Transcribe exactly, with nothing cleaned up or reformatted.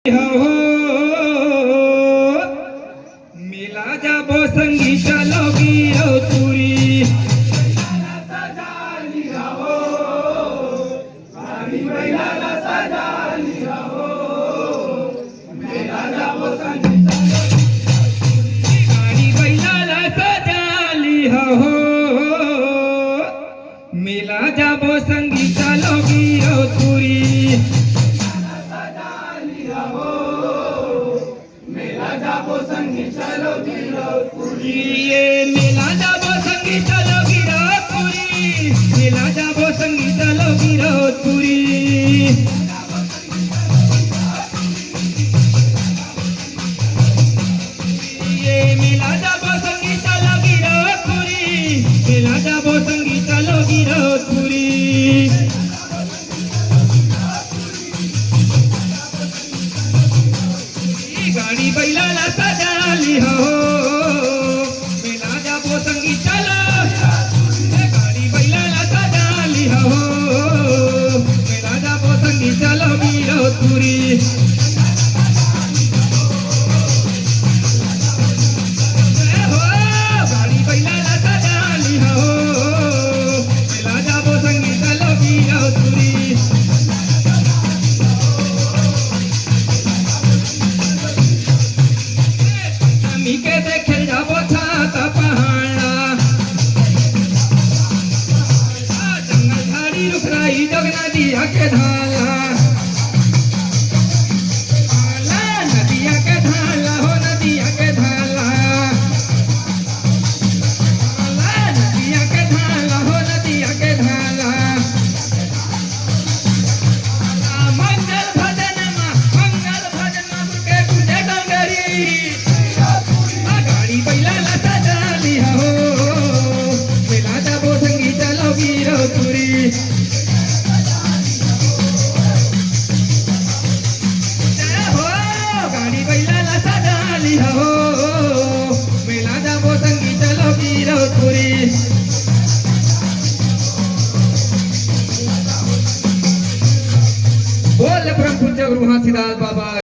हो, मेला जाबो संगी चलो गिरौदपुरी। गाड़ी बइला ला सजा लिहा हो, मेला जाबो संगी चलो गिरौदपुरी। मेला जाबो संगी चलो गिरौदपुरी। ये मेला जाबो संगी चलो गिरौदपुरी। मेला जाबो संगी चलो गिरौदपुरी। ये मेला जाबो संगी चलो गिरौदपुरी। मेला जाबो संगी चलो गिरौदपुरी। गाड़ी बइला ला सजा लिहा हो, मेला जाबो संगी चलो। गाड़ी बइला ला सजा लिहा हो, मेला जाबो संगी चलो गिरौदपुरी। हो, गाड़ी बइला ला सजा लिहा हो, मेला जाबो संगी चलो गिरौदपुरी। पंचमी के देखे जाबो छाता पहाड़ा, जंगल झाड़ी रुख राई जग नदिया के धाला। नदिया के धाला हो, नदिया के धाला। नदिया के धाला हो, नदिया के धाला। मंगल भजन मा, मंगल भजन मा गुरु के पूजे डोंगरी। गाड़ी बइला ला सजा लिहा हो, मेला जाबो संगी चलो गिरौदपुरी। हो, गाड़ी बइला ला सजा लिहा हो, मेला जाबो संगी चलो गिरौदपुरी। बोल परम पूज्य गुरु घासीदास बाबा।